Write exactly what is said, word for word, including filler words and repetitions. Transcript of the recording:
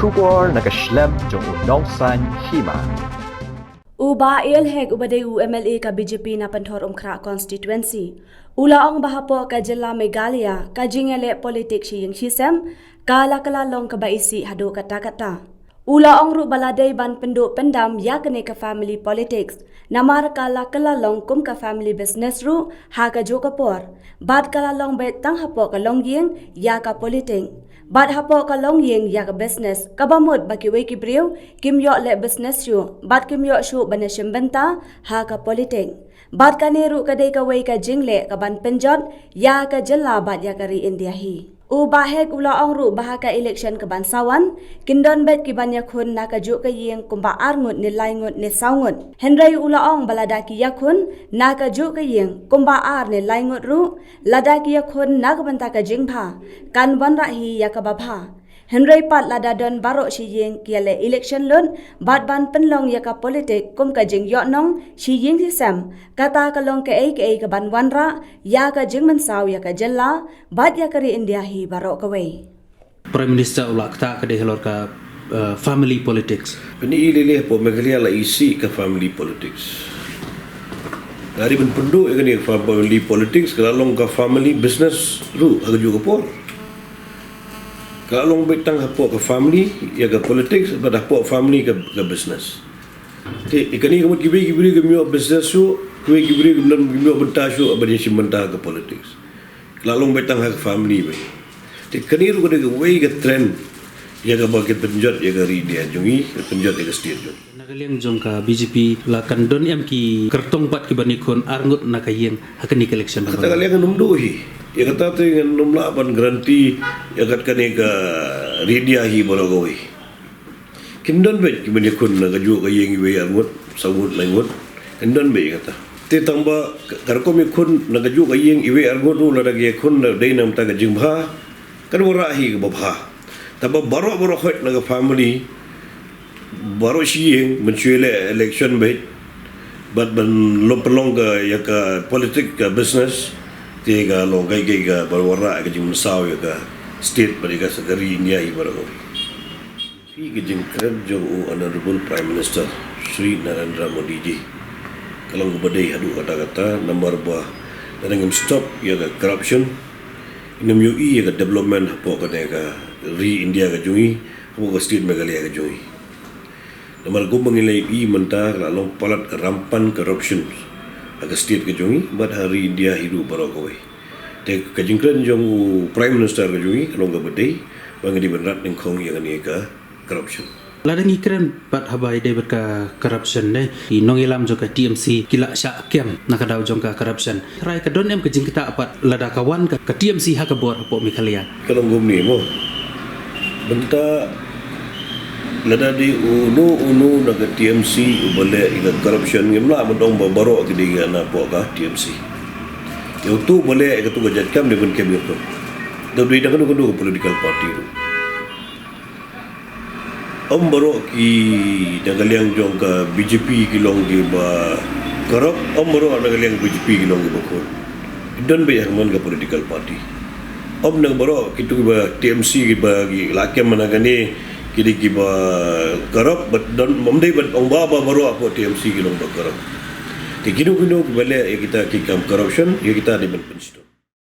Khubor na ka shlem jong u Nongsaiñ Hima. U Bah A L Hek uba dei u M L A ka B J P na Pynthor Umkhrah constituency u la ong ba hapoh ka jylla Meghalaya ka jingïaleh politics shi ïing shi sem ka la kylla long kaba isih haduh katta katta. U la ong ruh ba la dei ban pynduh pyndam ïa kane ka family politics namar ka la kylla long kum ka family business ruh ha kajuh ka por. Bad ka la long beit tang hapoh ka longïing ïa ka politics. Bad hapoh ka longïing ïa ka business kaba mut ba kiwei ki briew kim ïoh leh business shuh bad kim ïoh shuh ban ïashim bynta ha ka politics. Bad kane ruh ka dei kawei ka jingleh kaban pynjot ïa ka jylla bad ïa ka ri India hi. U Bah Hek u la ong ruh ba ha ka election kaban sa wan kin don beit kiban ïakhun na kajuh ka ïing kumba ar ngut ne lai ngut ne saw ngut. Hynrei u la ong ba lada ki ïakhun na kajuh ka ïing kumba ar ne lai ngut ruh, lada ki ïakhun na ka bynta ka jingbha, kan wanrah hi ïa kaba bha. Hynrei pat lada don baroh shi ïing ki ïaleh election lut bad ban pynlong ïa ka politics kum ka jingïohnong shi ïing shi sem, kata ka long kaei kaei kaban wanrah ïa ka jingmynsaw ïa ka jylla bad ïa ka ri India hi baroh kawei. Prime Minister u la ktah ka dei halor ka, eh, family politics. Kane i lei lei hapoh Meghalaya la isih ka family politics. Lada dei ban pynduh ïa kane ka family politics ka la long ka family business ruh ha kajuh ka por. Ka la long beit tang hapoh ka family ïa ka politics bad hapoh family ka, ka business. Te ïa kane ka mut kiwei ki briew kim ïoh business shuh, kiwei ki briew kim don, kim ïoh bynta shuh ban ïashim bynta ha ka politics. Ka la long beit tang ha ka family beit. Te kane ruh ka dei kawei ka trend ïa kaba ki pynjot ïa ka ri India jong ngi, ki pynjot ïa ka state jong ngi. Na ka liang jong ka B J P la kan don em ki kyrtong pat kiban ïakhun ar ngut na ka ïing ha kane ka election? Kata ka liang ngan ym duh hi. Ïa kata te ngan ym lah ban guarantee ïa kat kane ka ri India hi baroh kawei. Kin don beit kiban ïakhun na kajuh ka ïing iwei ar ngut, saw ngut, lai ngut. Kin don beit ïa kata. Te tang ba ka, ka rukom ïakhun na kajuh ka ïing iwei ar ngut ruh lada ki ïakhun na dei na bynta ka jingbha, kan wanrah hi kaba bha. Tang ba baroh baroh hoid na ka family, baroh shi ïing, mynshuwa leh election beit, bad ban long pynlong ka ïa ka politics ka business, te ka long kaei kaei kaban wanrah ka jingmynsaw ïa ka state bad ïa ka ri India hi baroh kawei. Phi, ka jingkren jong u Honorable Prime Minister Shri Narendra Modi ji ka long kaba dei haduh katta katta namar ba lada ngim stop ïa ka corruption, ngim ïohi ïa ka development hapoh kane ka ri India ka jong ngi, hapoh ka state Meghalaya ka jong ngi. Namar kumba ngi la ïohi mynta ka la long palat ka rampant corruption ha ka state ka jong ngi bad ha ri India hi ruh baroh kawei. Te ka jingkren jong u Prime Minister ka jong ngi ka long kaba dei ba ngi dei ban rat nyngkong ïa kane ka corruption. Lada ngi kren pat haba ïadei bad ka corruption ne, ki nongïalam jong ka T M C ki la shah kem na ka daw jong ka corruption. Tharai ka don em ka jingktah pat lada ka wan ka, ka T M C ha ka bor hapoh Meghalaya? Ka long kumne mo. Mynta lada dei uno uno na ka T M C uba leh ïa ka corruption, ngim lah ban ong ba baroh ki dei ki na hapoh ka T M C. Ïa uto uba leh ïa kato ka jait kam dei ban kem ïa uto. Da dei na kano kano ka political party ruh. Ym baroh ki na ka liang jong ka B J P ki long kiba corrupt, ym baroh na ka liang B J P ki long kiba khun. Don beit ha man ka political party. Ym na baroh kito kiba T M C kiba ki la kem na kane ki dei kiba corrupt, bad don ym dei ban ong ba, ba baroh hapoh T M C ki long ba corrupt. Te kino kino kiba leh ïa kita ki kam corruption, ïa kita dei ban pynshitom.